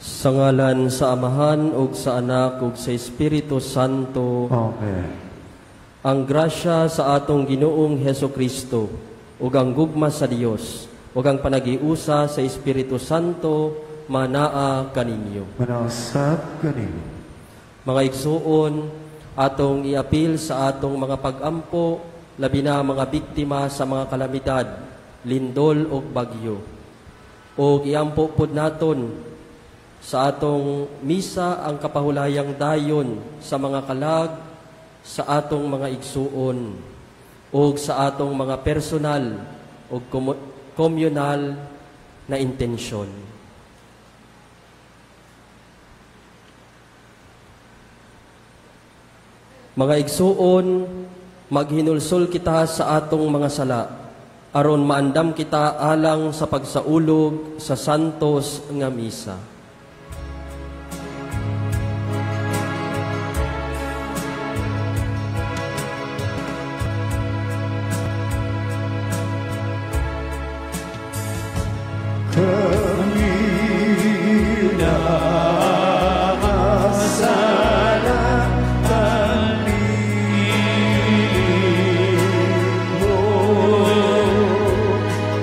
Sa ngalan sa Amahan ug sa Anak ug sa Espiritu Santo. Amen. Ang grasya sa atong Ginoong Heso Kristo ug ang gugma sa Dios ug ang panagiusa sa Espiritu Santo manaa kaninyo. Manausab kaninyo. Mga igsuon, atong iapil sa atong mga pagampo, labi na mga biktima sa mga kalamidad, lindol ug bagyo. Ug iampo pud naton sa atong misa ang kapahulayang dayon sa mga kalag sa atong mga igsuon ug sa atong mga personal ug communal na intensyon. Mga igsuon, maghinulsol kita sa atong mga sala aron maandam kita alang sa pagsaulog sa santos nga misa. Kami nakasala kanimo,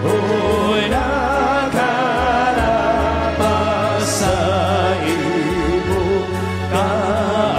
o nakarapas sa imo kaayo.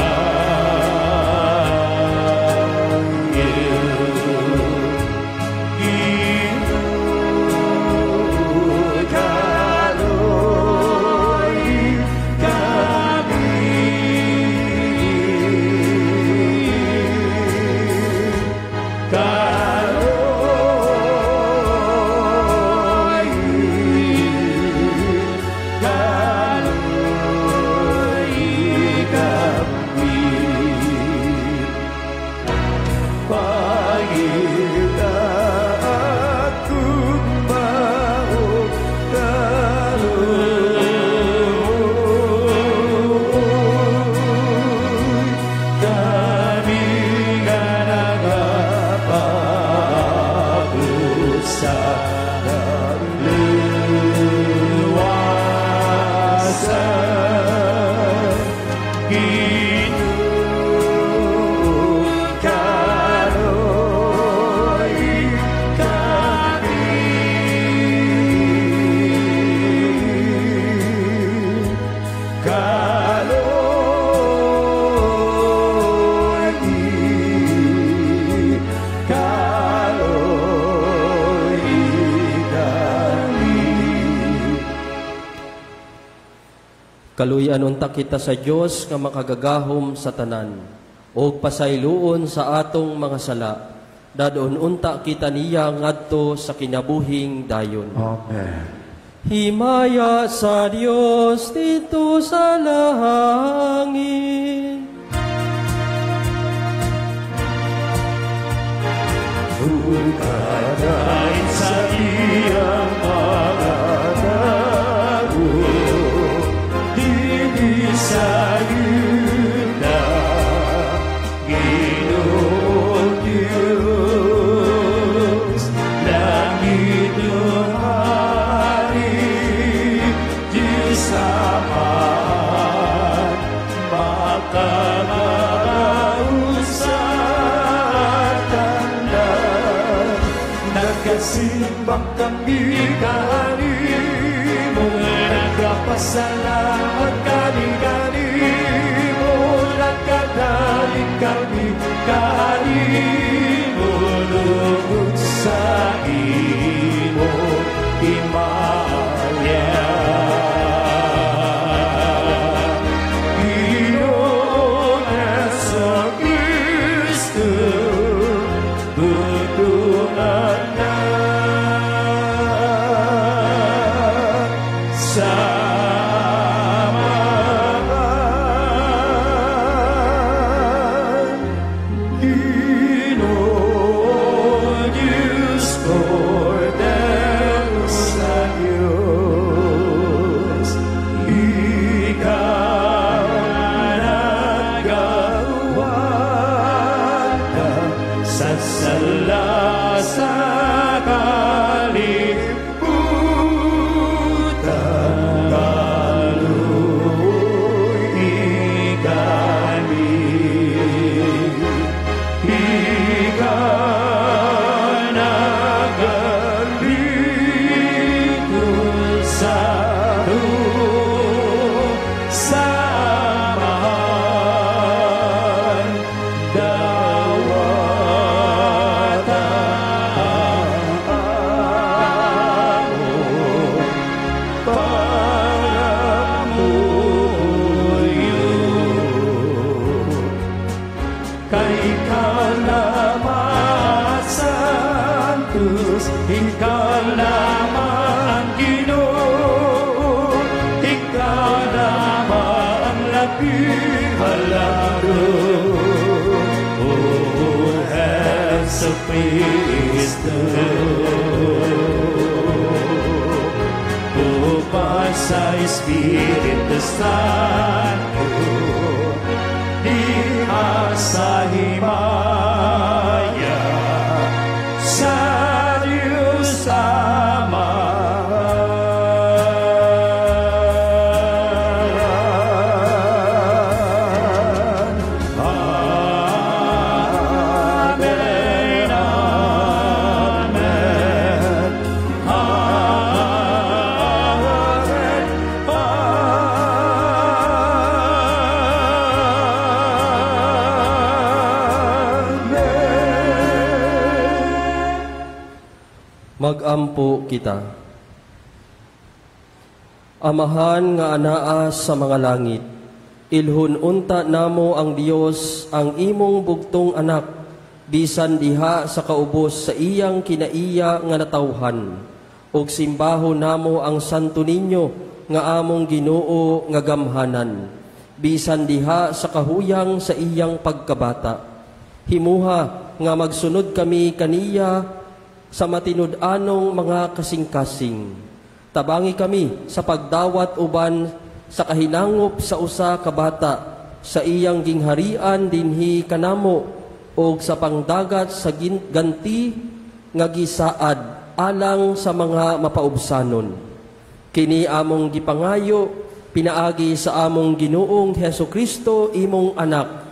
Kaluyan unta kita sa Dios nga makagagahom sa tanan, ug pasayloon sa atong mga sala. Dadon unta kita niya ngadto sa kinabuhing dayon. Amen. Himaya sa Dios didto sa langit. Ukadain sa iyang mga tao, dinhi sa yuta, Ginoong Diyos, langit hari, Diyos Amahan, makakagaw sa tanan. Nagkasimbang kami kanimo, nagpasalamat kami kanimo, nagkadalig kami kanimo, lugod sa imo himaya. Ginoong Hesus Kristo, butong Anak, sa Amahan, Ikaw lamang ang labing halangdon, O Hesu Kristo. Uban sa Espiritu Santo, diha sa himaya sa Diyos Amahan. Amen, Amen, Amen, Amen. Magampo kita. Amahan nga anaa sa mga langit, ilhon unta namo ang Dios ang imong bugtong anak, bisan diha sa kaubos sa iyang kinaiya nga natawhan. Ug simbaho namo ang Santo Niño nga among Ginoo nga gamhanan, bisan diha sa kahuyang sa iyang pagkabata. Himuha nga magsunod kami kaniya sa matinud-anong mga kasing-kasing. Tabangi kami sa pagdawat uban sa kahinangop sa usa ka bata sa iyang gingharian dinhi kanamo og sa pangdagat sa ganti nga gisaad alang sa mga mapaubsanon. Kini among gipangayo pinaagi sa among Ginoong Hesu Kristo imong anak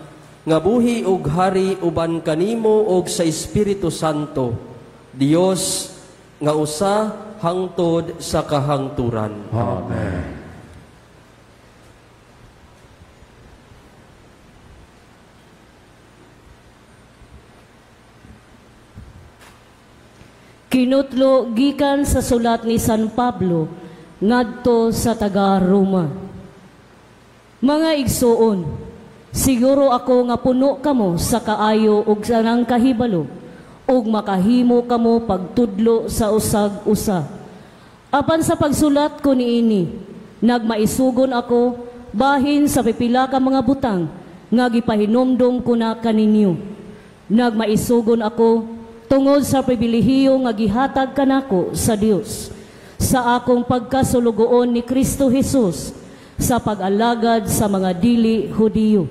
nga buhi og hari uban kanimo og sa Espiritu Santo, Dios nga usa hangtod sa kahangturan. Amen. Kinutlo gikan sa sulat ni San Pablo ngadto sa taga-Roma. Mga igsuon, siguro ako nga puno kamo sa kaayo ug sanang kahibalo, ug makahimo kamo pagtudlo sa usag-usa. Apan sa pagsulat ko niini, nagmaisugon ako bahin sa pipila ka mga butang nga gipahinumdom ko na kaninyo. Nagmaisugon ako tungod sa pribilehiyo nga gihatag kanako sa Dios sa akong pagkasulugoon ni Kristo Jesus sa pag-alagad sa mga dili Hudiyo.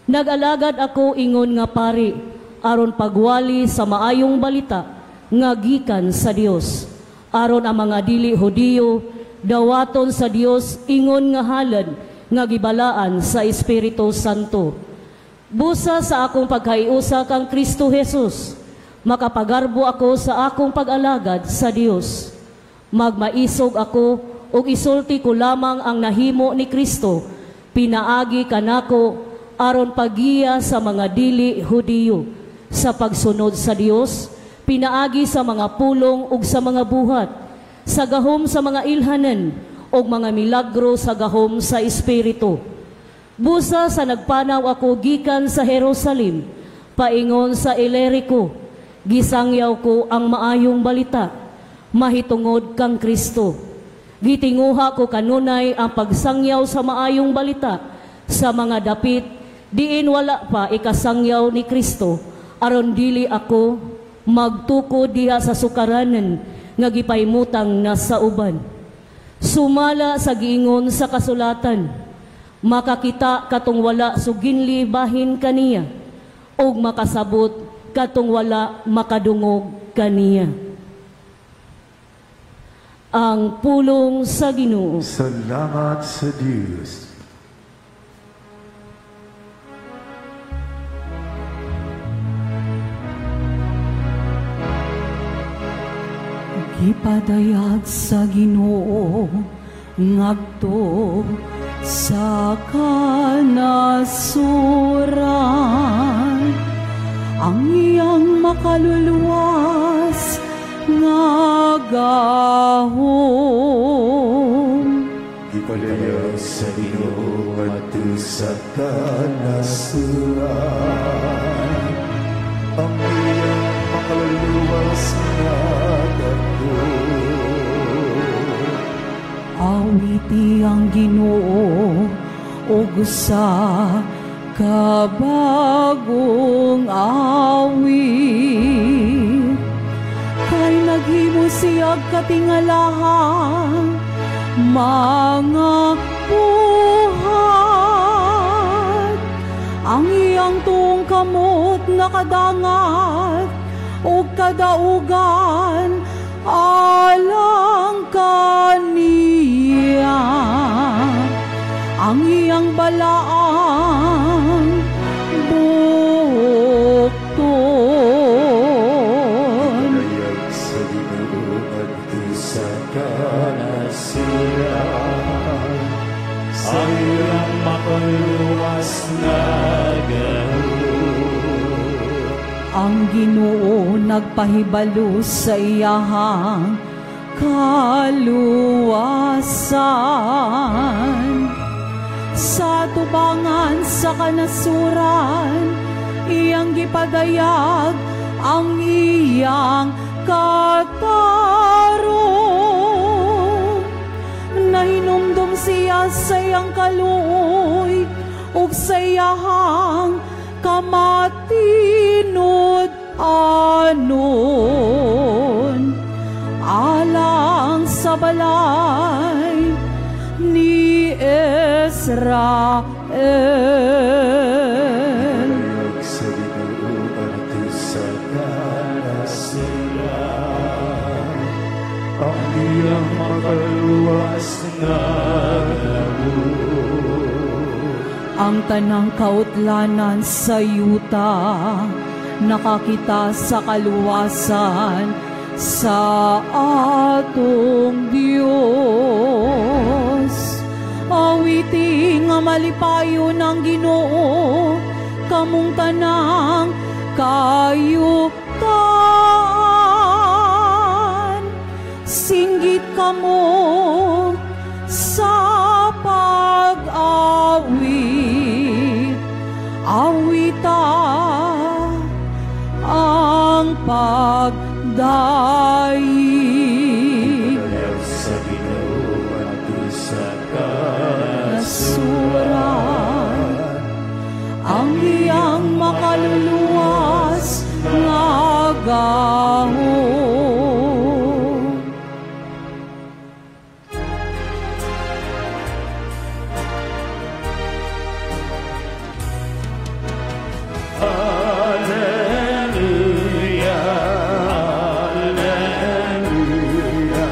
Nag-alagad ako ingon nga pari aron pagwali sa maayong balita nga gikan sa Dios, aron ang mga dili Hudiyo dawaton sa Dios ingon nga halad nga gibalaan sa Espiritu Santo. Busa sa akong pagkaiusa kang Kristo Jesus, makapagarbo ako sa akong pag-alagad sa Dios. Magmaisog ako ug isulti ko lamang ang nahimo ni Kristo, pinaagi kanako aron pagiya sa mga dili Hudiyo sa pagsunod sa Dios, pinaagi sa mga pulong ug sa mga buhat, sa gahom sa mga ilhanan ug mga milagro sa gahom sa Espiritu. Busa sa nagpanaw ako gikan sa Jerusalem paingon sa Ilerico, gisangyaw ko ang maayong balita mahitungod kang Kristo. Gitinguha ko kanunay ang pagsangyaw sa maayong balita sa mga dapit diin wala pa ikasangyaw ni Kristo, aron dili ako magtukod diha sa sukaranan nga gipaimutang na sa uban. Sumala sa giingon sa kasulatan, makakita katong wala suginli bahin kaniya, ug makasabot katong wala makadungog kaniya. Ang pulong sa Ginoo. Salamat sa Dios. Gipadayag sa Ginoo ngadto sa kanasuran ang iyang makaluluwas nga gahom. Gipadayag sa Ginoo ngadto sa kanasuran ang iyang makaluluwas nga gahom. Awit Awiti ang Ginoo og usa ka bagong awit, kay naghimo siya katingalahang mga buhat. Ang iyang tuong kamot nakadangat og kadaugan alang kaniya. Ang iyang balaang bukton. Ipadayag sa Ginoo ngadto sa kanasuran sa iyang makaluwas na gahom. Ang Ginoo nagpahibalo sa iyahang kaluwasan. Sa tubangan sa kanasuran, iyang gipadayag ang iyang katarong. Nahinumdom siya sa iyang kaluoy ug sa iyahang kamatinud-anon. Alang sa balay ni Israel. Ipadayag sa Ginoo ngadto sa kanasuran ang iyang makaluwas na gahom. Ang tanang kautlanan sa yuta nakakita sa kaluwasan sa atong Dios. Awiti nga malipayon ang Ginoo, kamong tanang kayutaan. Singgit kamo sa pag-awit, awita ang pagdaig. Ipadayag sa Ginoo ngadto sa Kasuran kanasuran ang iyang makaluluwas nga gahom. Alleluia, Alleluia, Alleluia, Alleluia,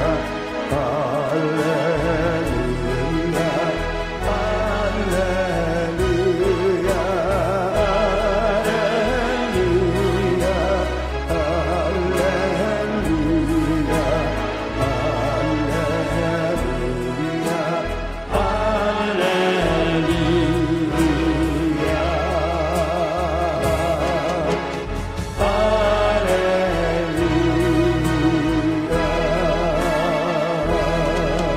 Alleluia, Alleluia, Alleluia, Alleluia. Alleluia.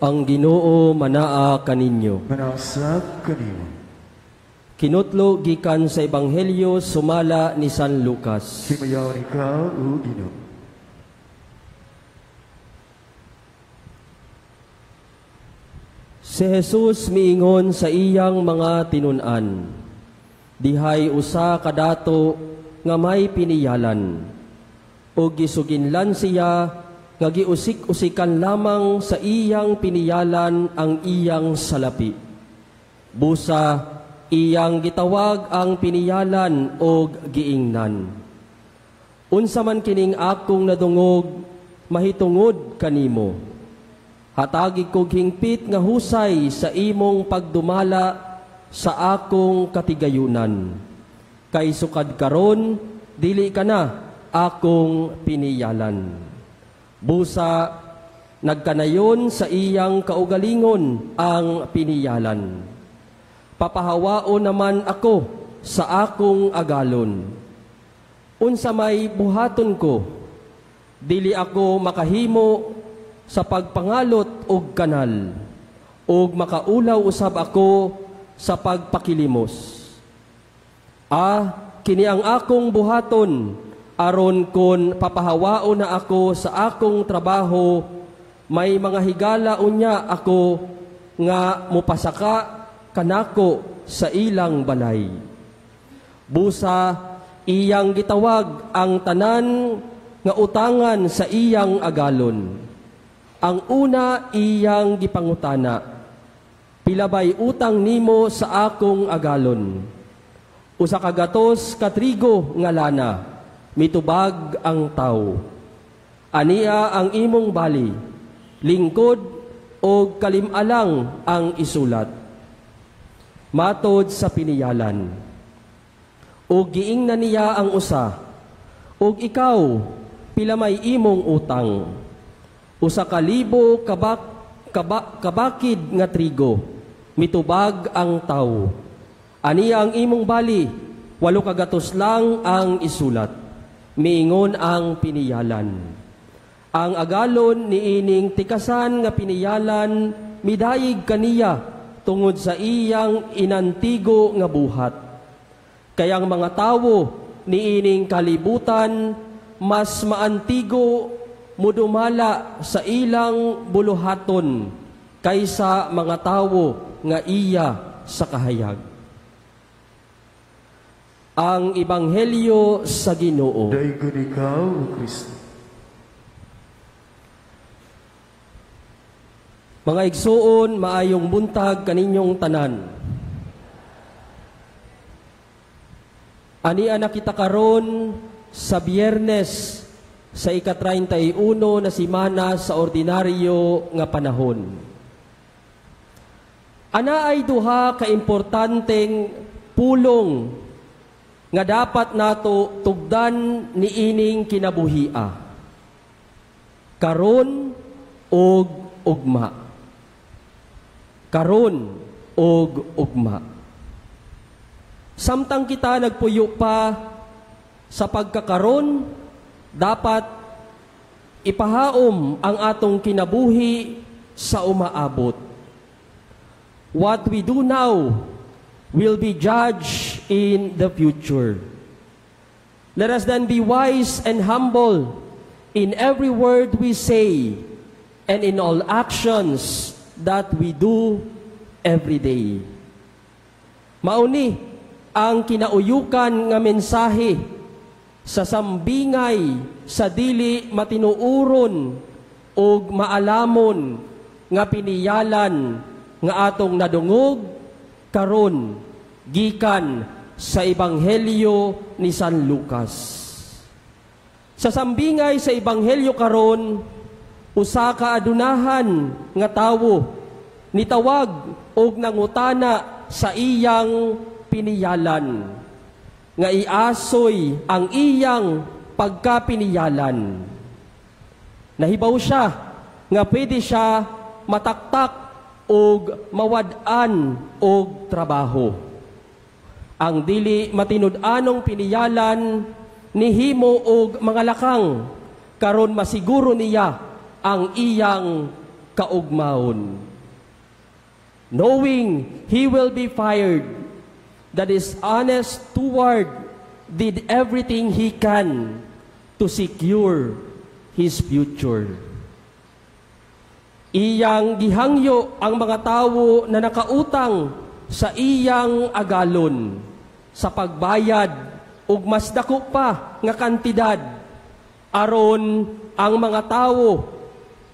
Ang Ginoo manaa kaninyo. Manasab kanimo. Kinutlo gikan sa Ebanghelyo sumala ni San Lucas. Himayaon ikaw, o Ginoo. Si Jesus miingon sa iyang mga tinun-an, dihay usa ka dato nga may piniyalan, ug gisuginlan siya nga giusik-usikan lamang sa iyang piniyalan ang iyang salapi. Busa iyang gitawag ang piniyalan og giingnan. Unsa man kining akong nadungog mahitungod kanimo. Hatagi kog hingpit nga husay sa imong pagdumala sa akong katigayunan. Kay sukad karon dili ka na akong piniyalan. Busa nagkanayon sa iyang kaugalingon ang piniyalan. Papahawaon naman ako sa akong agalon. Unsa may buhaton ko, dili ako makahimo sa pagpangalot og kanal, og makaulaw usab ako sa pagpakilimos. Ah, kini ang akong buhaton, aron kon papahawaon na ako sa akong trabaho, May mga higala unya ako nga mupasaka kanako sa ilang balay. Busa iyang gitawag ang tanan nga utangan sa iyang agalon. Ang una iyang gipangutana, "Pila bay utang nimo sa akong agalon?" "100 ka trigo nga lana," mitubag ang tawo. "Ania ang imong bali, lingkod og kalim-alang ang isulat." Matod sa piniyalan. Ug giingnan niya ang usa, "Ug ikaw, pila may imong utang?" "1,000 kabakid nga trigo," mitubag ang tawo. "Ania ang imong bali, 800 lang ang isulat," miingon ang piniyalan. Ang agalon niining tikasan nga piniyalan midayig kaniya tungod sa iyang inantigo nga buhat. Kayang mga tawo niining kalibutan mas maantigo mudumala sa ilang buluhaton kaysa mga tawo nga iya sa kahayag. Ang Ebanghelyo sa Ginoo. Daygon ikaw, O Kristo. Mga igsuon, maayong buntag kaninyong tanan. Ania na kita karon sa Biyernes sa ika-31 na semana sa ordinaryo nga panahon. Ana ay duha ka importanteng pulong nga dapat nato tugdan niining kinabuhia. Karon og ugma. Karon og ugma. Samtang kita nagpuyo pa sa pagkakaron, dapat ipahaom ang atong kinabuhi sa umaabot. What we do now will be judged in the future. Let us then be wise and humble in every word we say and in all actions that we do every day. Mauni ang kinauyukan nga mensahe sa sambingay sa dili matinuoron ug maalamon nga piniyalan nga atong nadungog karon gikan sa Ebanghelyo ni San Lucas. Sa sambingay sa Ebanghelyo karon, usa ka adunahan nga tawo nitawag og nangutana sa iyang piniyalan nga iasoy ang iyang pagkapiniyalan. Nahibaw siya nga pwede siya mataktak og mawad-an og trabaho. Ang dili matinud-anong piniyalan nihimo og mga lakang karon masiguro niya ang iyang kaugmaon. Knowing he will be fired, that is honest steward did everything he can to secure his future. Iyang gihangyo ang mga tawo na nakautang sa iyang agalon sa pagbayad og mas dako pa nga kantidad aron ang mga tawo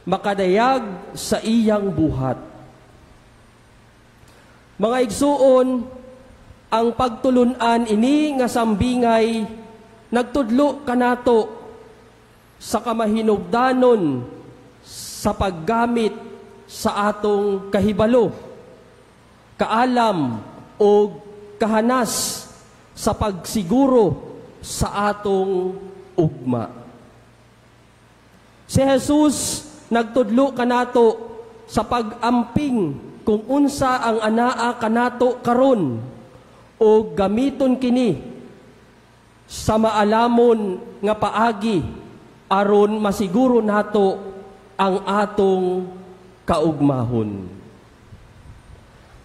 makadayag sa iyang buhat. Mga igsuon, ang pagtulunan ini nga sambingay nagtudlo kanato sa kamahinugdanon sa paggamit sa atong kahibalo, kaalam o kahanas sa pagsiguro sa atong ugma. Si Jesus nagtudlo kanato sa pag-amping kung unsa ang anaa kanato karon o gamiton kini sa maalamon nga paagi aron masiguro nato ang atong kaugmahon.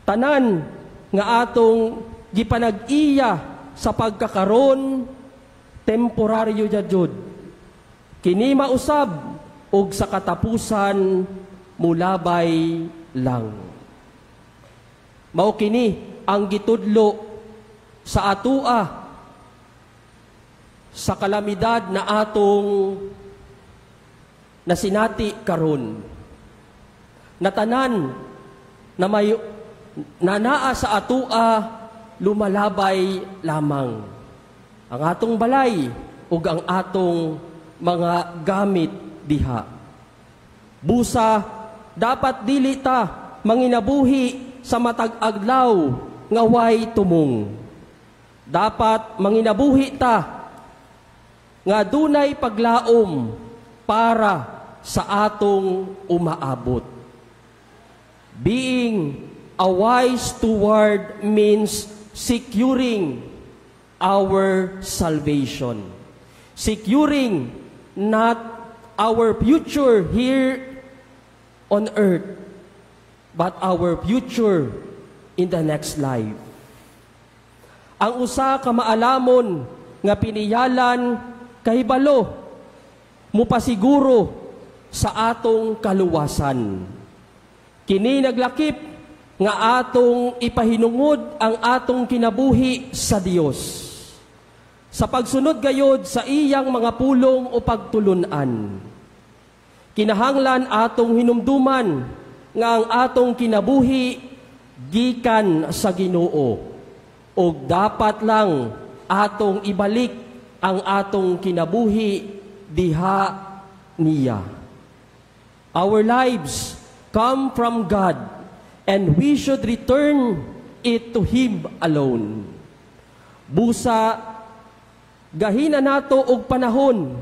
Tanan nga atong gipanag-iya sa pagkakaron, temporaryo jud. Kini mausab og sa katapusan mulabay lang. Mao kini ang gitudlo sa atua sa kalamidad na atong nasinati karon. Natanan na may nanaa sa atua lumalabay lamang. Ang atong balay ug ang atong mga gamit diha. Busa dapat dili ta manginabuhi sa matag adlaw nga way tumong. Dapat manginabuhi ta nga dunay paglaom para sa atong umaabot. Being a wise steward means securing our salvation. Securing not our future here on earth, but our future in the next life. Ang usa ka maalamon nga piniyalan kahibalo mupasiguro sa atong kaluwasan. Kini naglakip nga atong ipahinungod ang atong kinabuhi sa Dios sa pagsunod gayod sa iyang mga pulong o pagtulunan. Kinahanglan atong hinumduman nga ang atong kinabuhi gikan sa Ginoo ug dapat lang atong ibalik ang atong kinabuhi diha niya. Our lives come from God and we should return it to Him alone. Busa, gahina nato og panahon.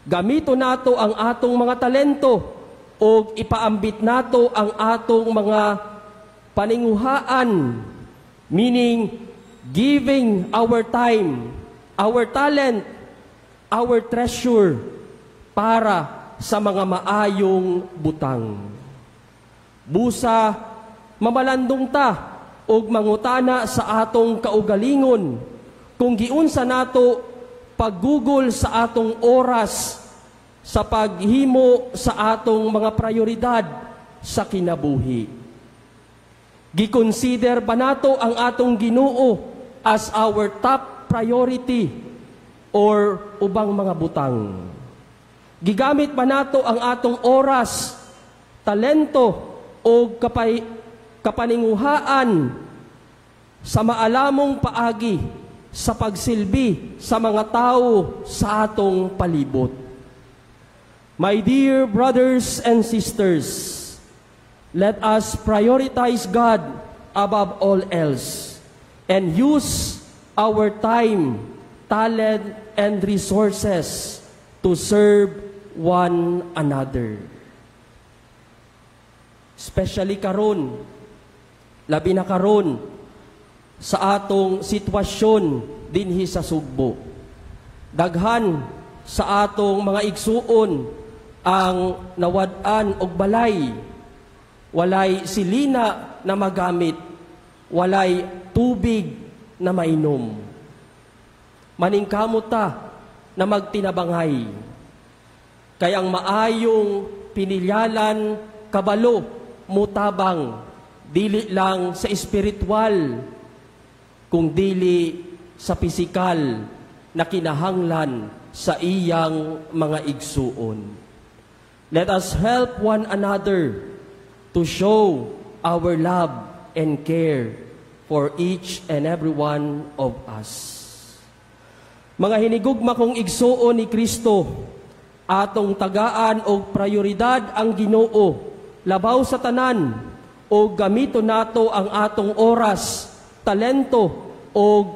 Gamito nato ang atong mga talento og ipaambit nato ang atong mga paninguhaan, meaning giving our time, our talent, our treasure para sa mga maayong butang. Busa, mamalandong ta og mangutana sa atong kaugalingon kung giunsa nato paggugol sa atong oras sa paghimo sa atong mga prioridad sa kinabuhi. Gikonsider ba nato ang atong Ginoo as our top priority or ubang mga butang? Gigamit ba nato ang atong oras, talento o kapaninguhaan sa maalamong paagi sa pagsilbi sa mga tao sa atong palibot? My dear brothers and sisters, let us prioritize God above all else and use our time, talent, and resources to serve one another. Especially karon, labi na karon sa atong sitwasyon dinhi sa Sugbo. Daghan sa atong mga igsuon ang nawad-an og balay, walay silina na magamit, walay tubig na mainom. Maningkamot ta na magtinabangay. Kay ang maayong pinilyalan kabalo mutabang dili lang sa espiritual kung dili sa pisikal na kinahanglan sa iyang mga igsuon. Let us help one another to show our love and care for each and every one of us. Mga hinigugma kong igsuon ni Kristo, atong tagaan og prioridad ang Ginoo labaw sa tanan o gamito nato ang atong oras, talento o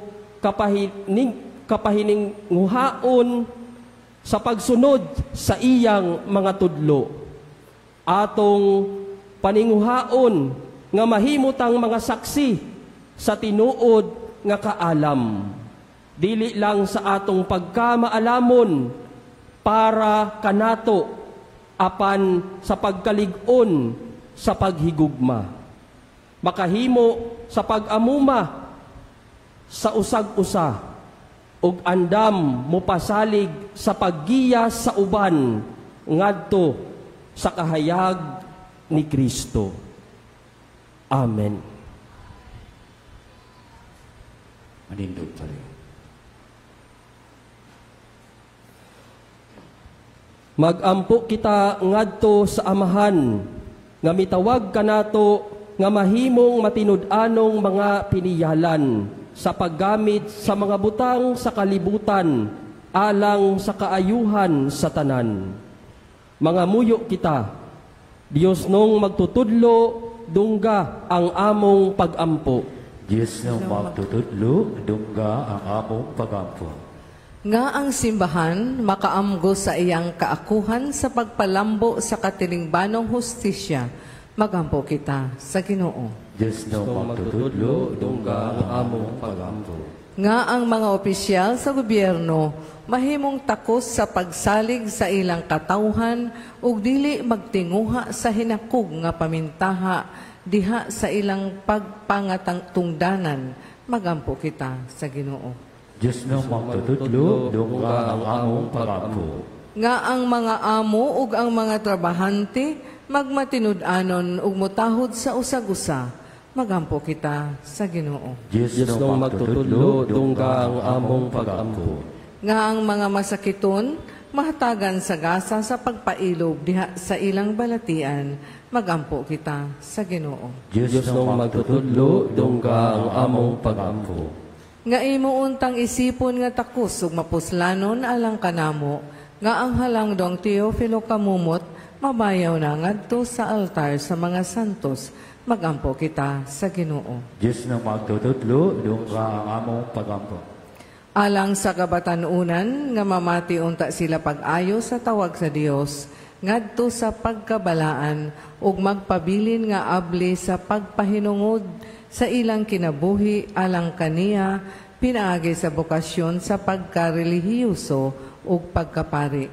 kapahininguhaon sa pagsunod sa iyang mga tudlo. Atong paninguhaon nga mahimutang mga saksi sa tinuod nga kaalam. Dili lang sa atong pagkamaalamon para kanato apan sa pagkalig-on sa paghigugma. Makahimo sa pag-amuma sa usag-usa ug andam mopasalig sa paggiya sa uban ngadto sa kahayag ni Kristo. Amen. Manindog pa rin. Magampo kita ngadto sa Amahan, nga mitawag kanato nga mahimong matinud-anong mga piniyalan sa paggamit sa mga butang sa kalibutan alang sa kaayuhan sa tanan. Mga muyo kita, Dios nung magtutudlo, dungga ang among pagampo. Dios nung magtutudlo, dungga ang among pagampo. Nga ang simbahan makaamgo sa iyang kaakuhan sa pagpalambo sa katilingbanong hustisya, magampo kita sa Ginoo. Diyos no magtutudlo, dungga ang among pagampo. Nga ang mga opisyal sa gobyerno mahimong takos sa pagsalig sa ilang katawhan ug dili magtinguha sa hinakog nga pamintaha diha sa ilang pagpangatungdanan, magampo kita sa Ginoo. Diyos no magtutudlo, dungga ang among pagampo. Nga ang mga amo ug ang mga trabahante magmatinud-anon ug motahod sa usag-usa, magampo kita sa Ginoo. Diyos no magtutudlo, dungga ang among pagampo. Nga ang mga masakiton mahatagan sa gasa sa pagpailob diha sa ilang balatian, magampo kita sa Ginoo. Diyos no magtutudlo, dungga ang among pagampo. Nga imo untang isipon nga takos ug mapuslanon alang kanamo, nga ang halangdong Teofilo Camomot mabayaw na ngadto sa altar sa mga santos, magampo kita sa Ginoo. Diyos na magtutudlo, dungga ang among pagampo. Alang sa kabatan-unan nga mamati unta sila pag-ayo sa tawag sa Dios ngadto sa pagkabalaan ug magpabilin nga abli sa pagpahinungod sa ilang kinabuhi alang kaniya pinaagi sa bokasyon sa pagkarelihiyoso ug pagkapari,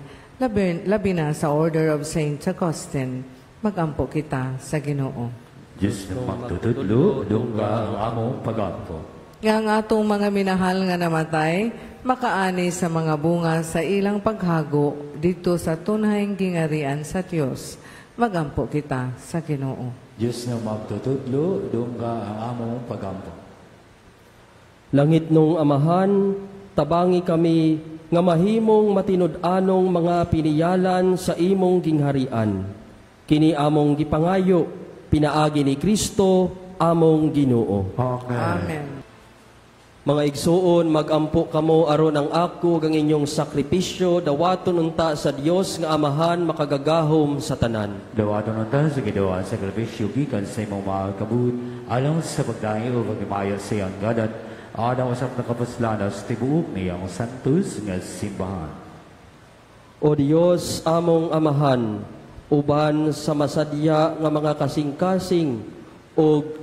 labi na sa Order of Saint Augustine, magampo kita sa Ginoo. Diyos na magtutudlo, dungga ang among pagampo. Nga ang atong mga minahal nga namatay, makaani sa mga bunga sa ilang paghago dito sa tunhayng gingarian sa Dios, magampo kita sa Ginoo. Diyos na magtutudlo, dungga ang among pagampo. Langit nung Amahan, tabangi kami nga mahimong matinud-anong mga piniyalan sa imong gingharian. Kini among gipangayo, pinaagi ni Kristo, among Ginoo. Amen. Amen. Mga igsuon, magampo kamo aron ang ako gang inyong sakripisyo dawaton unta sa Dios nga Amahan makagagahom sa tanan. Dawaton unta sa Ginoo ang sakripisyo gikan sa imong mga kabut alang sa pagdayo ug paghimayo sa iyang gadan alang usab nakapuslanas tibuok niyang santos nga simbahan. O Dios among Amahan, uban sa masadya nga mga kasing-kasing ug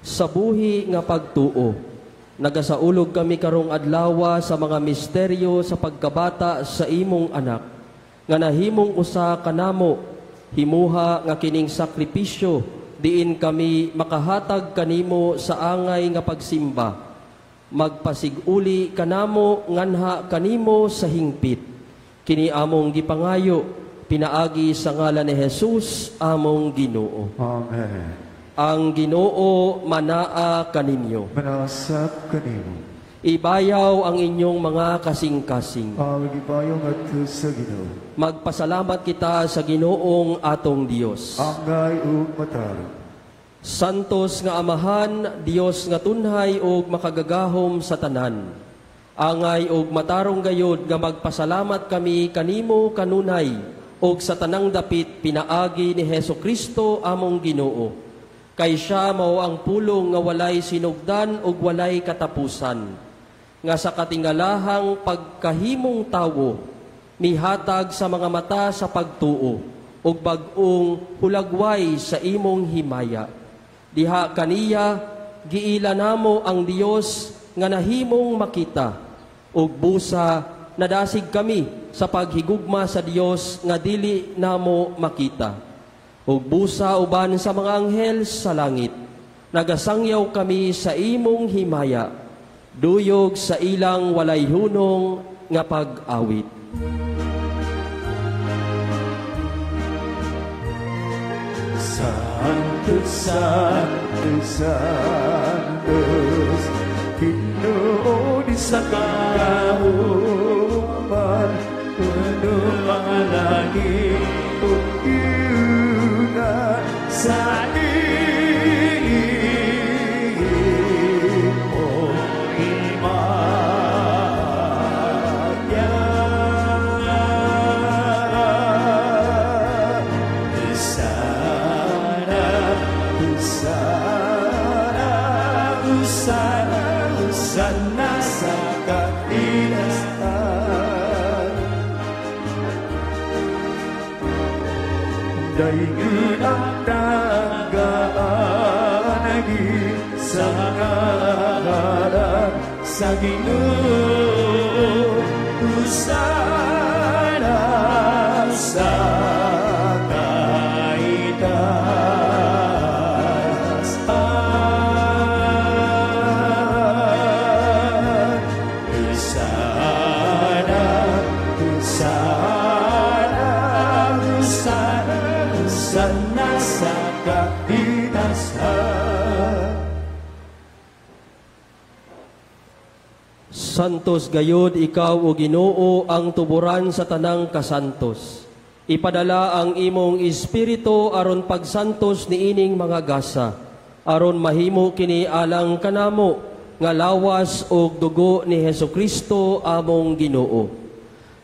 sa buhi nga pagtuo, nagasaulog kami karong adlawa sa mga misteryo sa pagkabata sa imong anak, nga nahimong usa kanamo, himuha nga kining sakripisyo, diin kami makahatag kanimo sa angay nga pagsimba. Magpasiguli kanamo nganha kanimo sa hingpit. Kini among gipangayo, pinaagi sa ngalan ni Jesus among Ginoo. Amen. Ang Ginoo manaa kaninyo. Manasap kanimo. Ibayaw ang inyong mga kasing-kasing. Ang ibayaw ngadto sa Ginoo. Magpasalamat kita sa Ginoong atong Dios. Angay ug matarong. Santos nga Amahan, Dios nga tunhay ug makagagahom sa tanan. Angay ug matarong gayod nga magpasalamat kami kanimo kanunay ug sa tanang dapit pinaagi ni Hesus Kristo among Ginoo. Kay siya mao ang pulong nga walay sinugdan ug walay katapusan, nga sa katingalahang pagkahimong tawo, mihatag sa mga mata sa pagtuo, ug bag-ong hulagway sa imong himaya. Diha kaniya, giila namo ang Dios nga nahimong makita, ug busa nadasig kami sa paghigugma sa Dios nga dili namo makita. Ug busa uban sa mga anghel sa langit, nagasangyaw kami sa imong himaya, duyog sa ilang walay hunong nga pag-awit. Santo, Santo, Santos, Ginoo ni sa kauman, puno ang langit ug yuta sa imo himaya. Hosana, Hosana, Hosana, Hosana sa kailasan. Dayon ang tanggaanagi sa ngalan sa Ginoo. Hosana sa kaitasan. Hosana, Hosana, Hosana, Hosana sa kaitasan. Santos gayod ikaw o Ginoo ang tuburan sa tanang kasantos. Ipadala ang imong espiritu aron pagsantos niining mga gasa, aron mahimo kini alang kanamo nga lawas og dugo ni Hesukristo among Ginoo.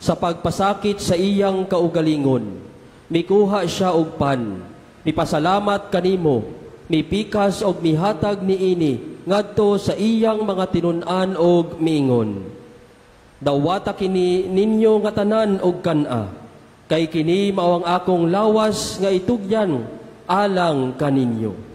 Sa pagpasakit sa iyang kaugalingon, mikuha siya og pan, mipasalamat kanimo, mipikas og mihatag niini ngadto sa iyang mga tinun-an og miingon. Dawata kini ninyo nga tanan og kan-a, kay kini mao ang akong lawas nga itugyan alang kaninyo.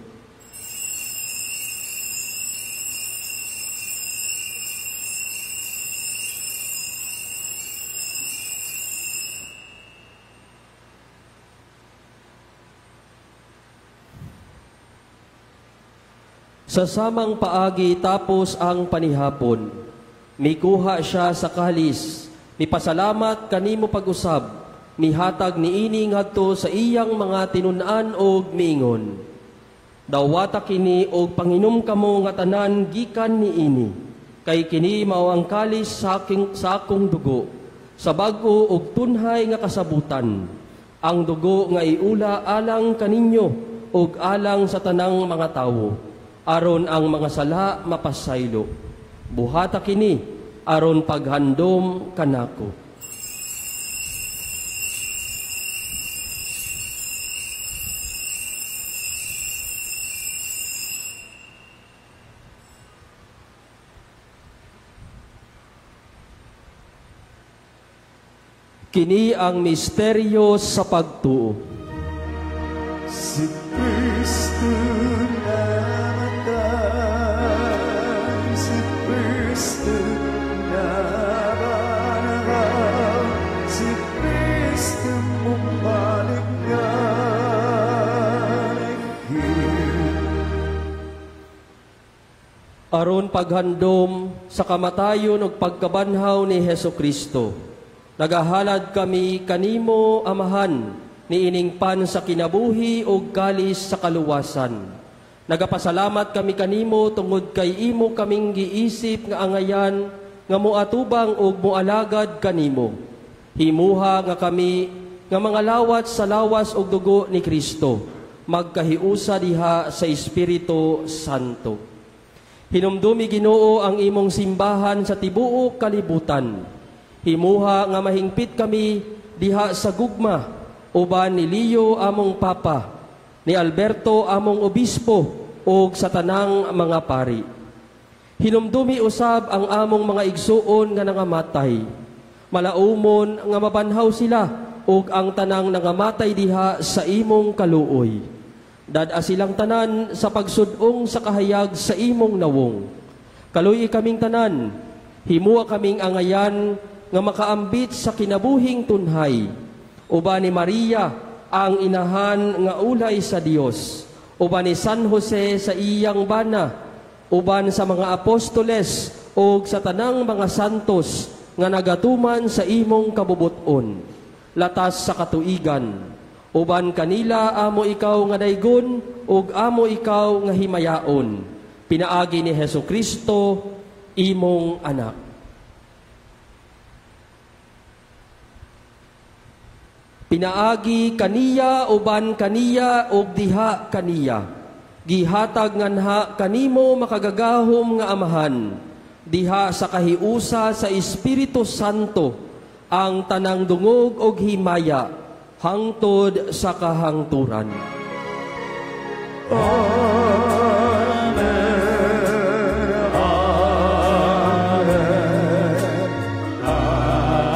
Sa samang paagi tapos ang panihapon, mikuha siya sa kalis, mipasalamat kanimo pag-usab, mihatag niini ngadto sa iyang mga tinun-an og miingon. Dawata kini og panginom kamo nga tanan gikan niini, kay kini mao ang kalis sa akong dugo, sa bag-o og tunhay nga kasabutan, ang dugo nga iula alang kaninyo og alang sa tanang mga tawo, aron ang mga sala mapasaylo. Buhata kini aron paghandom kanako. Kini ang misteryo sa pagtuo. Si Kristo namatay, si Kristo nabanhaw, si Kristo mumalik nga lihi. Aron paghandom sa kamatayon ug pagkabanhaw ni Hesukristo, nagahalad kami kanimo, Amahan, niining pan sa kinabuhi ug kalis sa kaluwasan. Nagapasalamat kami kanimo tungod kay imo kaming giisip nga angayan nga moatubang ug moalagad kanimo. Himuha nga kami nga mga lawat sa lawas ug dugo ni Kristo, magkahiusa diha sa Espiritu Santo. Hinumdumi Ginoo ang imong simbahan sa tibuok kalibutan. Himuha nga mahingpit kami diha sa gugma, uban ni Leo among Papa, ni Alberto among Obispo, ug sa tanang mga pari. Hinumdumi usab ang among mga igsuon nga nangamatay. Malaumon nga mabanhaw sila ug ang tanang nangamatay diha sa imong kaluoy. Dad-a silang tanan sa pagsud-ong sa kahayag sa imong nawong. Kaluoy kaming tanan, himuha kaming angayan nga makaambit sa kinabuhing tunhay. Uban ni Maria ang inahan nga ulay sa Dios, uban ni San Jose sa iyang bana, uban sa mga apostoles ug sa tanang mga santos nga nagatuman sa imong kabubuton, latas sa katuigan, Uban kanila amo ikaw nga daygon ug amo ikaw nga himayaon. Pinaagi ni Hesukristo, imong anak. Pinaagi kaniya uban kaniya ug diha kaniya. Gihatag nganha kanimo makagagahom nga Amahan, diha sa kahiusa sa Espiritu Santo ang tanang dungog og himaya hangtod sa kahangturan. Amen. Amen. Amen.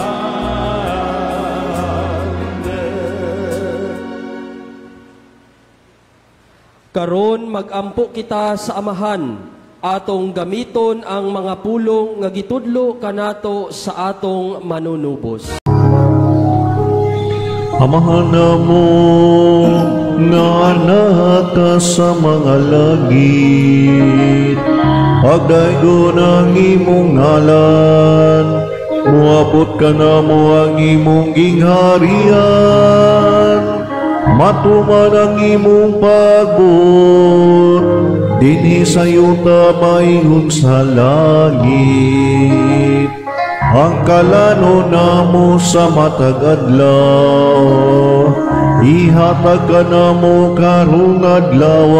Karon magampo kita sa Amahan, atong gamiton ang mga pulong nga gitudlo kanato sa atong manunubos. Amahan namo nga naka sa mga langit, pagdaygon ang imong ngalan, muabot ka namo ang imong gingharian, matuman ang imong pagbuot, dinhi sa yuta maingon sa langit. Ang kalano namo sa matag adlaw, ihatag ka namo karong adlaw,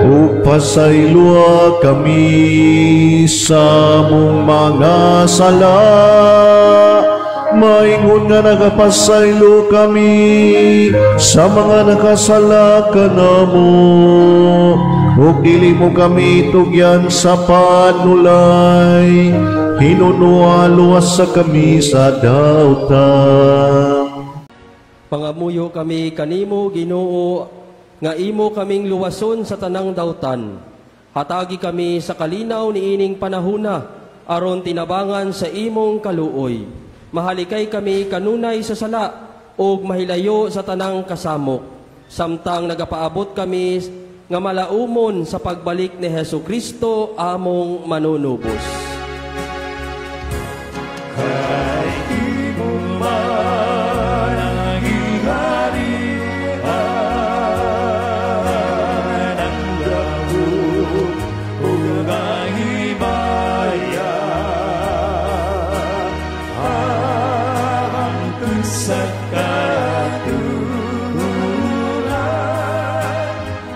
ug pasayloa kami sa among mga sala, maingon nga nagapasaylo kami sa mga nakasala kanamo, ug dili mo kami tugyan sa panulay, hinunua luwas sa kami sa dautan. Pangamuyo kami kanimo, Ginoo, nga imo kaming luwason sa tanang dautan. Hatagi kami sa kalinaw niining panahuna, aron tinabangan sa imong kaluoy. Mahalikay kami kanunay sa sala ug mahilayo sa tanang kasamok, samtang nagapaabot kami nga malaumon sa pagbalik ni Hesukristo among manunubos. Kay imo man ang gingharian, ang daku ug ang himaya, hangtod sa katuran,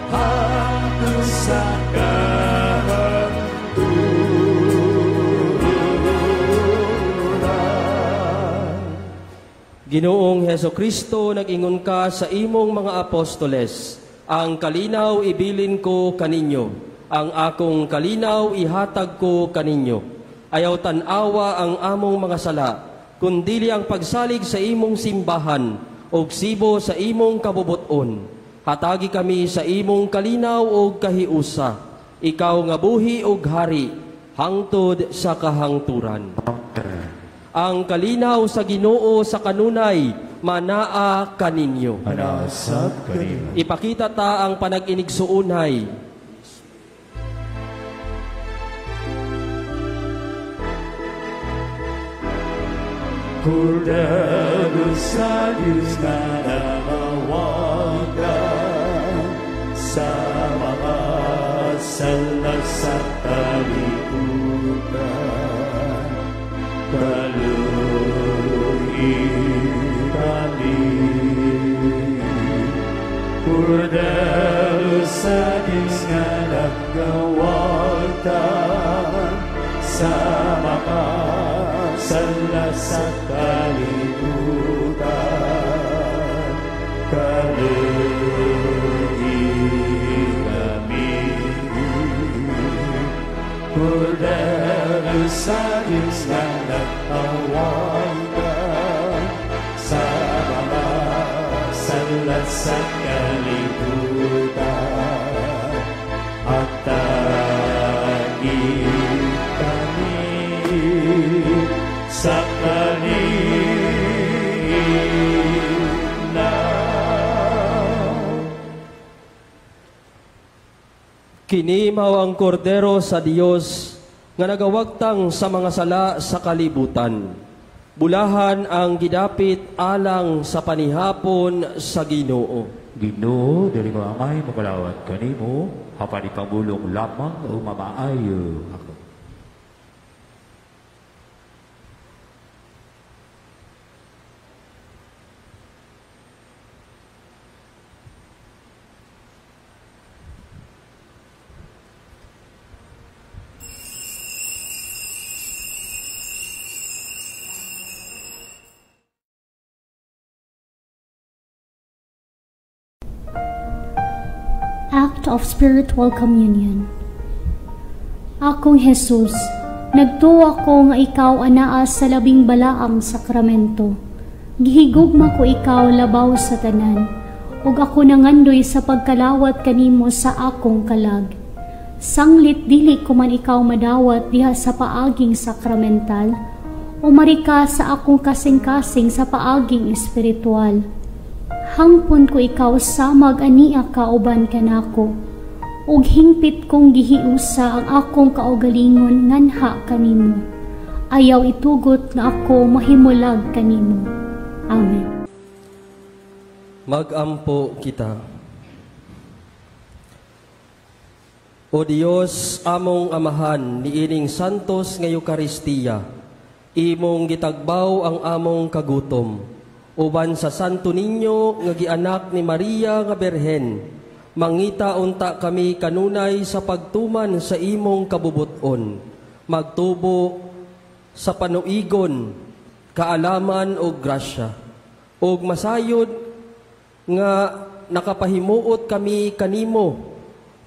hangtod sa kahangturan. Ginoong Hesukristo, nag-ingon ka sa imong mga apostoles, ang kalinaw ibilin ko kaninyo, ang akong kalinaw ihatag ko kaninyo. Ayaw tan-awa ang among mga sala, kundili ang pagsalig sa imong simbahan, ug sibo sa imong kabubuton. Hatagi kami sa imong kalinaw ug kahiusa, ikaw nga buhi ug hari, hangtod sa kahangturan. Ang kalinaw sa Ginoo sa kanunay, manaa kaninyo. Manasab kanimo. Ipakita ta ang panag-inigsuunay. Kordero sa Diyos na nangawagan sa mga sala sa kalibutan. Kaluhi kami. Kordero sa Diyos nga nagawagtan sa mga sala sa kalibutan. Kaluhi kami. Kordero sa Diyos nga nagawagtan sa mga sala sa kalibutan. At tagi kami sa kalinaw. Kini mao ang kordero sa Dios nga nagawagtang sa mga sala sa kalibutan. Bulahan ang gidapit alang sa panihapon sa Ginoo. Ginoo, dili ko angay makalawat kanimo, apan ipamulong lamang o mamaayo ako. Act of Spiritual Communion. Akong Jesus, nagtuwa ko nga ikaw anaa sa labing balaang sakramento. Gihigugma ko ikaw labaw sa tanan, ug ako nangandoy sa pagkalawat kanimo sa akong kalag. Sanglit dili ko man ikaw madawat diha sa paaging sakramental, umari ka sa akong kasing-kasing sa paaging espiritual. Hangpon ko ikaw samag ania kauban kanako, ug hingpit kong gihiusa ang akong kaugalingon nganha kanimo. Ayaw itugot nga ako mahimulag kanimo. Amen. Magampo kita. O Dios, among Amahan, niining santos nga Eukaristiya, imong gitagbaw ang among kagutom. Uban sa Santo Niño nga gianak ni Maria nga Berhen, mangita unta kami kanunay sa pagtuman sa imong kabubuton, magtubo sa panuigon, kaalaman o grasya, ug masayod nga nakapahimuot kami kanimo,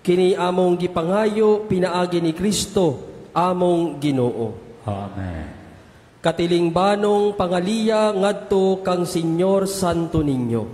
kini among gipangayo pinaagi ni Kristo among Ginoo. Amen. Katilingbanong pangaliya ngadto kang Señor Santo Niño.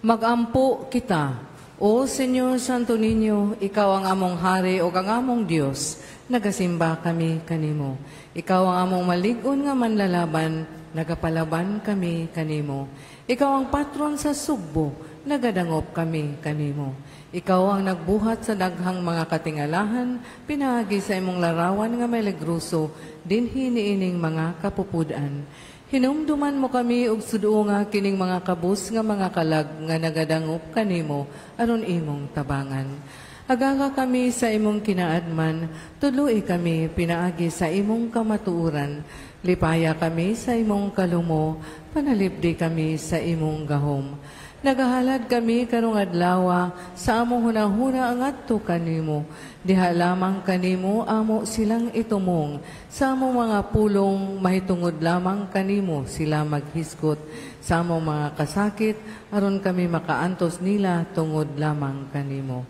Magampo kita. O Señor Santo Niño, ikaw ang among hari o ang among Dios, nagasimba kami kanimo. Ikaw ang among malig-on nga manlalaban, nagapalaban kami kanimo. Ikaw ang patron sa Sugbo, nagadangop kami kanimo. Ikaw ang nagbuhat sa daghang mga katingalahan, pinaagi sa imong larawan nga milagroso, dinhi niining mga kapupudan. Hinumduman mo kami og suduonga kining mga kabus nga mga kalag nga nagadangop kanimo aron imong tabangan. Agaga kami sa imong kinaadman, tudloi kami pinaagi sa imong kamatuoran. Lipaya kami sa imong kalumo, panalipdi kami sa imong gahom. Nagahalad kami karong adlawa sa among hunahuna ang adto kanimo. Diha lamang kanimo amo silang itumong. Sa among mga pulong mahitungod lamang kanimo sila maghisgot. Sa among mga kasakit aron kami makaantos nila tungod lamang kanimo.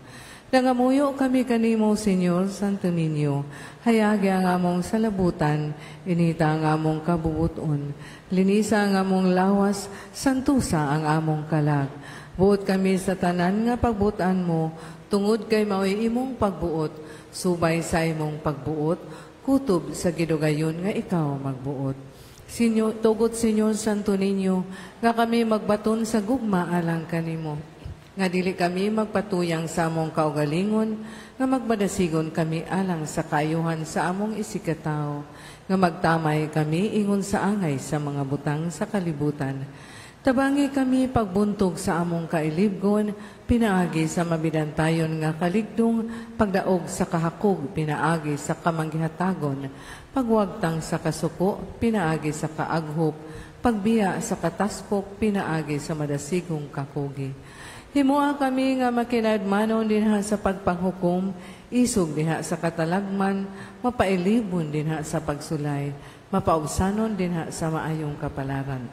Nangamuyo kami kanimo, Señor Santo Niño. Hayagi ang among salabutan, inita ang among kabubuton, linisa ang among lawas, santusa ang among kalag. Buot kami sa tanan nga pagbuotan mo, tungod kay mao'y imong pagbuot, subay sa imong pagbuot, kutob sa gidugayon nga ikaw magbuot. Sinyo, tugot Señor Santo Niño, nga kami magbaton sa gugma alang kanimo. Nga dili kami magpatuyang sa among kaugalingon, nga magbadasigon kami alang sa kaayuhan sa among isikataw, nga magtamay kami ingon sa angay sa mga butang sa kalibutan. Tabangi kami pagbuntog sa among kailibgon, pinaagi sa mabidantayon nga kaligdong, pagdaog sa kahakog, pinaagi sa kamanggihatagon, pagwagtang sa kasuko, pinaagi sa kaaghop, pagbiya sa kataspok, pinaagi sa madasigong kakugi. Himua kami nga makinadmanon dinha sa pagpanghukom, isog dinha sa katalagman, mapailibon dinha sa pagsulay, mapaubsanon dinha sa maayong kapalaran.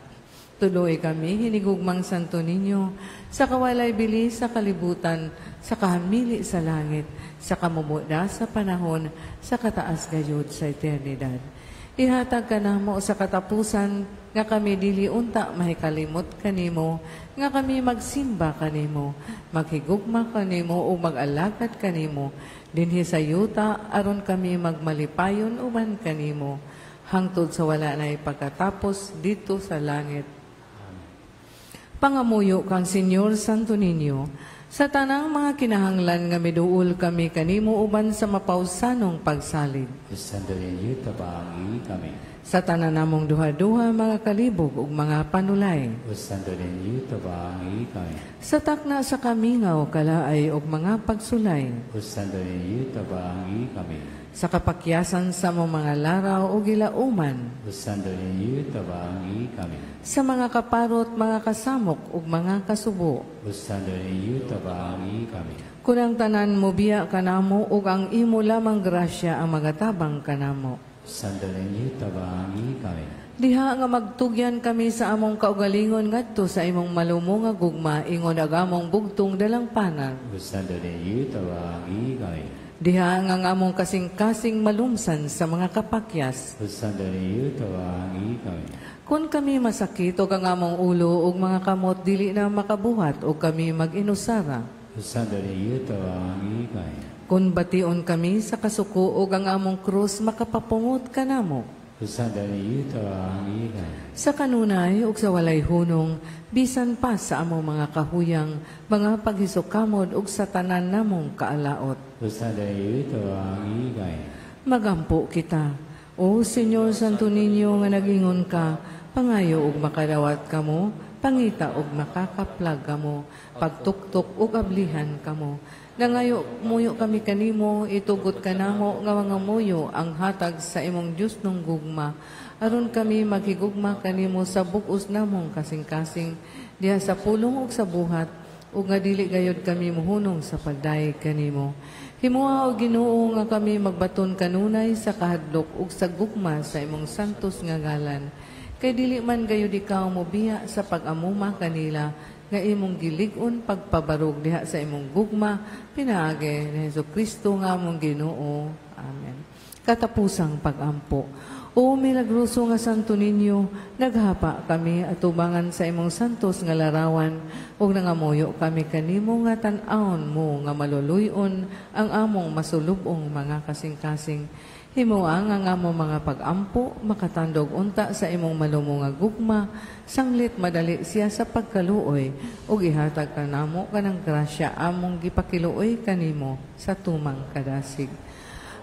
Tuloy kami, hinigugmang Santo Niño, sa kawalay bili sa kalibutan, sa kahamili sa langit, sa kamumuda sa panahon, sa kataas gayud sa eternidad. Ihatag ka namo sa katapusan, nga kami dili unta mahikalimot kanimo, nga kami magsimba kanimo, maghigugma kanimo o mag-alagad kanimo, dinhi sa yuta aron kami magmalipayon uban kanimo, hangtod sa wala na ipagkatapos dito sa langit. Pangamuyo kang Señor Santo Niño, sa tanang mga kinahanglan nga miduol kami kanimo uban sa mapawsanong pagsalig. Santo Niño, tabangi kami. Sa tanan namong duha-duha, mga kalibog ug mga panulay. O Santo Niño, tabangi kami. Sa takna sa kamingaw, kalaay ug mga pagsulay. O Santo Niño, tabangi kami. Sa kapakyasan sa among mga laraw ug gilauman. O Santo Niño, tabangi kami. Sa mga kaparot, mga kasamok ug mga kasubo. O Santo Niño, tabangi kami. Kun ang tanan mobiya kanamo ug ang imo lamang grasya ang magatabang kanamo. Santo Niño, tabangi kami. Diha nga magtugyan kami sa among kaugalingon ngadto sa imong malumo nga gugma ingon ag among bugtong dalangpanan. O Santo Niño, tabangi kami. Diha nga ang among kasing-kasing malumsan sa mga kapakyas. O Santo Niño, tabangi kami. Kung kami masakit og ang among ulo ug mga kamot dili na makabuhat og kami mag-inusara. O Santo Niño, tabangi kami. Kung bation kami sa kasuko ug ang among krus makapapungot kanamo. O Santo Niño, tabangi kami. Sa kanunay ug sa walay hunong, bisan pa sa among mga kahuyang, mga paghisukamod ug sa tanan namong kaalaot. O Santo Niño, tabangi kami. Magampo kita. O Señor Santo Niño nga nagingon ka, pangayo ug makadawat kamo, pangita ug makakaplag kamo, pagtuktok ug ablihan kamo. Nangayo muyo kami kanimo, itugot kanamo nga mga muyo ang hatag sa imong Dios nung gugma. Aron kami maghigugma kanimo sa bug-os namong kasing-kasing, diha sa pulong ug sa buhat, ug nga dili gayod kami muhunong sa pagdayeg kanimo. Himoa o Ginoo nga kami magbaton kanunay sa kahadlok ug sa gugma sa imong santos nga ngalan. Kay dili man gayud ikaw mobiya sa pag-amuma kanila nga imong gilig-on pagpabarog diha sa imong gugma pinaagi ni Hesus Kristo nga among Ginoo. Amen. Katapusang pagampo. O milagroso nga Santo Niño, naghapa kami atubangan sa imong santos nga larawan ug nangamuyo kami kanimo nga tan-awon mo nga maluluy-on ang among masulub-ong mga kasing-kasing. Himoa nga ang among mga pag-ampo makatandog unta sa imong malumo nga gugma, sanglit madali siya sa pagkaluoy ug ihatag kanamo kanang grasya among gipakiluoy kanimo sa tumang kadasig.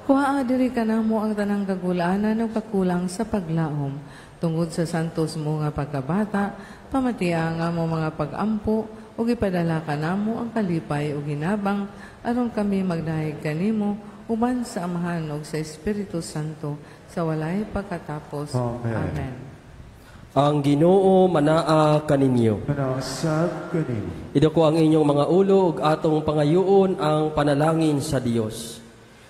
Kuhaa diri kanamo ang tanang kagulanan o kakulang sa paglaom. Tungod sa santos mo nga pagkabata, pamatia ang among mga pag-ampo ug ipadala kanamo ang kalipay ug hinabang aron kami magdayeg kanimo uban sa Amahan ug sa Espiritu Santo sa walay pagkatapos. Amen. Amen. Ang Ginoo manaa kaninyo. Manasab kanimo. Iduko ang inyong mga ulo ug atong pangayoon ang panalangin sa Dios.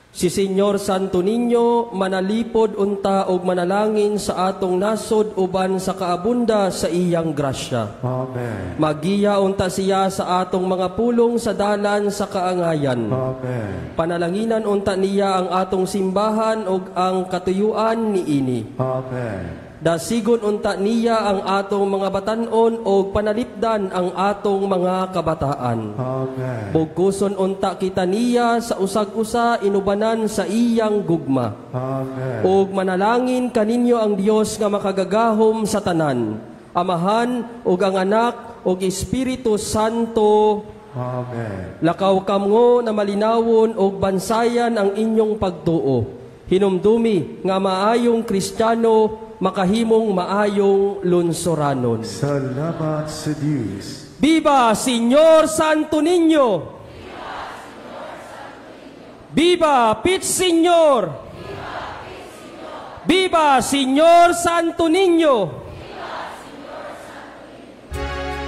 Si Señor Santo Niño manalipod unta og manalangin sa atong nasod uban sa kaabunda sa iyang grasya. Amen. Magiya unta siya sa atong mga pulong sa dalan sa kaangayan. Amen. Panalanginan unta niya ang atong simbahan ug ang katuyuan niini. Amen. Dasigon unta niya ang atong mga batan-on og panalipdan ang atong mga kabataan. Amen. Bugkuson unta kita niya sa usag-usa inubanan sa iyang gugma. Amen. Og manalangin kaninyo ang Dios nga makagagahom sa tanan, Amahan ug ang Anak ug Espiritu Santo. Amen. Lakaw kamngo na malinawon og bansayan ang inyong pagtuo. Hinumdumi nga maayong Kristiyano makahimong maayong lunsoranon. Salamat sa Diyos. Viva Señor Santo Niño! Viva Pit Señor! Viva Señor Santo Niño!